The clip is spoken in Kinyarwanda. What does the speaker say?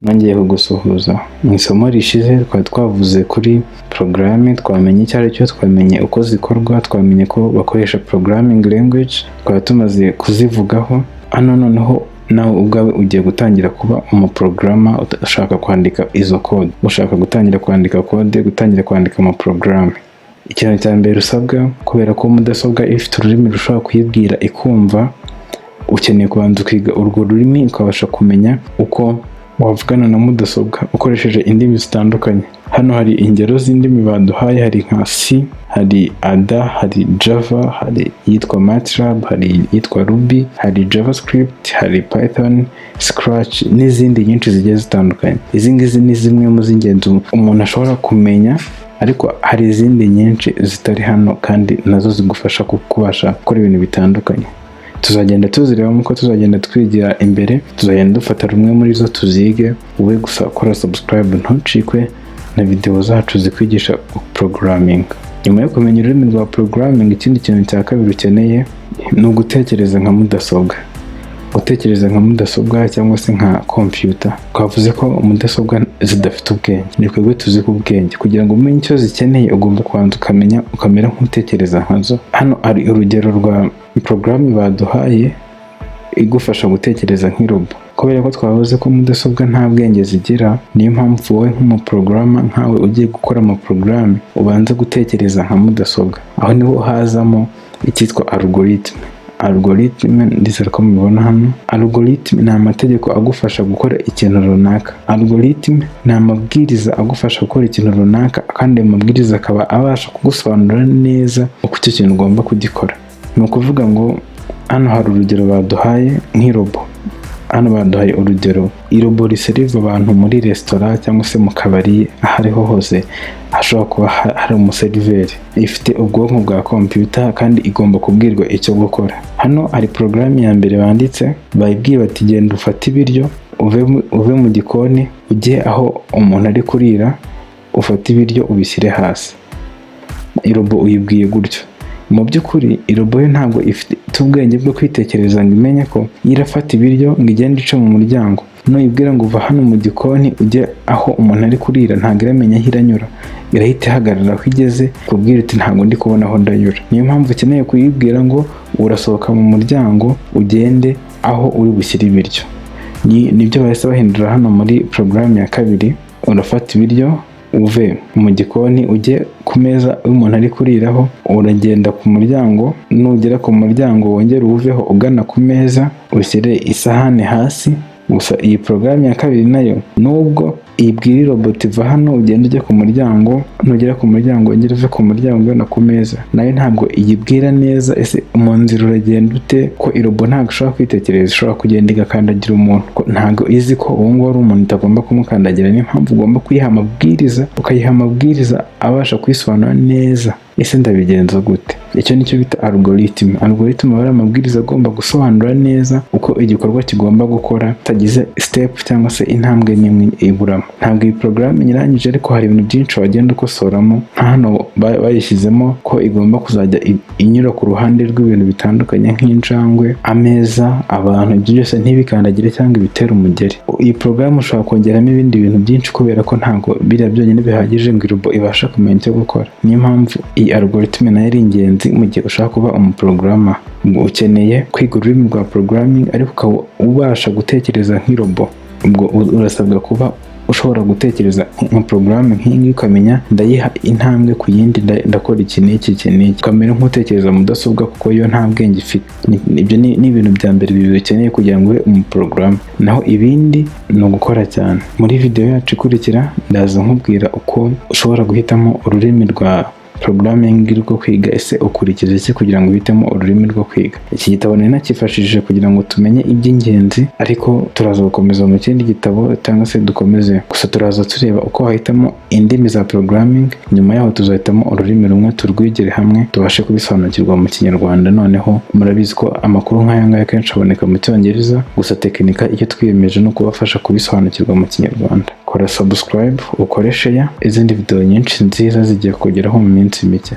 Nongeye kugusuhuza. Mu isomo rishize twari twavuze kuri porogaramu, twamenye icyo ari cyo, twamenye uko zikorwa, twamenye ko bakoresha programming language, twari tumaze kuzivugaho. Hano noneho nawe ubwawe ugiye gutangira kuba umuporogaramu, ushaka kwandika izo code, ushaka gutangira kwandika code, gutangira kwandika amaporogaramu. Ikintu cya mbere usabwa, kubera ko mudasobwa ifite ururimi rushobora kuyibwira ikumva, ukeneye kubanza ukiga urwo rurimi, ukabasha kumenya uko wavugana na mudasobwa ukoresheje indimi zitandukanye. Hano hari ingero z'indimi baduhaye: hari nka C, hari Ada, hari Java, hari iyitwa MATLAB, hari iyitwa Ruby, hari JavaScript, hari Python, Scratch n'izindi nyinshi zigiye zitandukanye. Izi ngizi ni zimwe mu z'ingenzi umuntu ashobora kumenya, ariko hari izindi nyinshi zitari hano kandi nazo zigufasha kubasha gukora ibintu bitandukanye. Tuzagenda tuzirebamo uko tuzagenda twigira imbere, tuzagenda dufata rumwe muri zo tuzige. Wowe gusa kora subscribe, ntucikwe na videwo zacu zikwigisha programming. Nyuma yo kumenya ururimi rwa programming, ikindi kintu cya kabiri ukeneye ni ugutekereza nka mudasobwa. Gutekereza nka mudasobwa cyangwa se nka computer. Twavuze ko mudasobwa zidafite ubwenge, ni twebwe tuzi ubwenge. Kugira ngo umenye icyo zikeneye, ugomba kubanza ukamenya, ukamera nk'utekereza nkazo. Hano hari urugero rwa porogaramu baduhaye igufasha gutekereza nk'irobo. Kubera ko twavuze ko mudasobwa nta bwenge zigira, niyo mpamvu wowe nk'umuporogaramu, nkawe ugiye gukora amaporogaramu, ubanza gutekereza nka mudasobwa. Aho niho hazamo icyitwa algorithm. Algorithm, ndizera ko mubibona hano, algorithm ni amategeko agufasha gukora ikintu runaka. Algorithm ni amabwiriza agufasha gukora ikintu runaka, kandi ayo mabwiriza akaba abasha kugusobanurira neza uko icyo kintu ugomba kugikora. Ni ukuvuga ngo hano hari urugero baduhaye nk'irobo. Hano baduhaye urugero, irobo riseriva abantu muri resitora cyangwa se mu kabari, aho ariho hose hashobora kuba hari umuseriveri. Ifite ubwonko bwa kompiyuta kandi igomba kubwirwa icyo gukora. Hano hari porogaramu ya mbere banditse, bayibwiye bati: "Genda ufate ibiryo, uve mu gikoni ujye aho umuntu ari kurira, ufate ibiryo ubishyire hasi." Irobo uyibwiye gutyo. Mu by'ukuri irobo yo ntabwo ifite ubwenge bwo kwitekereza ngo imenye ko irafata ibiryo ngo igende ice mu muryango. Nuyibwira ngo uva hano mu gikoni ujye aho umuntu ari kurira, ntabwo iramenya aho iranyura, irahita ihagarara aho igeze, kubwira iti: "Ntabwo ndi kubona aho ndanyura." Niyo mpamvu ukeneye kuyibwira ngo urasohoka mu muryango, ugende aho uri bushyire ibiryo. Nibyo bahise bahindura hano muri porogaramu ya kabiri: urafata ibiryo, uve mu gikoni, ujye ku meza y'umuntu ari kuriraho, uragenda ku muryango, nugera ku muryango wongere uwuveho ugana ku meza, ushyire isahani hasi. Gusa iyi porogaramu ya kabiri nayo, nubwo ibwira robot iva hano ugende ujye ku muryango, nugera ku muryango wongere uve ku muryango ugana ku meza, nayo ntabwo iyibwira neza ese mu nzira uragenda ute, ko irobo ntabwo ishobora kwitekereza, ishobora kugenda igakandagira umuntu. Ko ntabwo izi ko uwo nguwo ari umuntu itagomba kumukandagira. Niyo mpamvu ugomba kuyiha amabwiriza, ukayiha amabwiriza abasha kuyisobanura neza, ese ndabigenza gute? Icyo nicyo bita algorithm. Algorithm aba ari amabwiriza agomba gusobanura neza uko igikorwa kigomba gukora, utagize step cyangwa se intambwe n'imwe iburamo. Ntabwo iyi porogaramu irangije, ariko hari ibintu byinshi wagenda ukosoramo. Nka hano bayishyizemo ko igomba kuzajya inyura ku ruhande rw'ibintu bitandukanye nk'injangwe, ameza, abantu, ibyo byose ntibikandagire cyangwa ibitere umugeri. Iyi porogaramu ushobora kongeramo ibindi bintu byinshi, kubera ko ntabwo biriya byonyine bihagije ngo irobo ibashe kumenya icyo gukora. Niyo mpamvu iyi algorithm nayo ari ingenzi mu gihe ushaka kuba umuporogaramu. Ukeneye kwiga ururimi rwa programming, ariko ukaba ubasha gutekereza nk'irobo. Ubwo urasabwa kuba ushobora gutekereza nka porogaramu nk'iyi ngiyi, ukamenya ndayiha intambwe ku yindi, ndakora iki n'iki, iki n'iki, ukamera nk'utekereza mudasobwa, kuko yo nta bwenge ifite. Ibyo ni ibintu bya mbere bibiri ukeneye kugira ngo ube umuporogaramu, naho ibindi ni ugukora cyane. Muri videwo yacu ikurikira ndaza nkubwira uko ushobora guhitamo ururimi rwa programming rwo kwiga. Ese ukurikiza iki kugira ngo uhitemo ururimi rwo kwiga? Iki gitabo nari nakifashishije kugira ngo tumenye iby'ingenzi, ariko turaza gukomeza mu kindi gitabo cyangwa se dukomeze. Gusa turaza tureba uko wahitamo indimi za programming. Nyuma yaho tuzahitamo ururimi rumwe, turwigire hamwe, tubashe kubisobanukirwa mu Kinyarwanda. Noneho murabizi ko amakuru nk'aya ngaya akenshi aboneka mu Cyongereza, gusa Tekinika icyo twiyemeje ni ukubafasha kubisobanukirwa mu Kinyarwanda. Kora subscribe, ukore share, izindi video nyinshi nziza zigiye kugeraho mu minsi mike.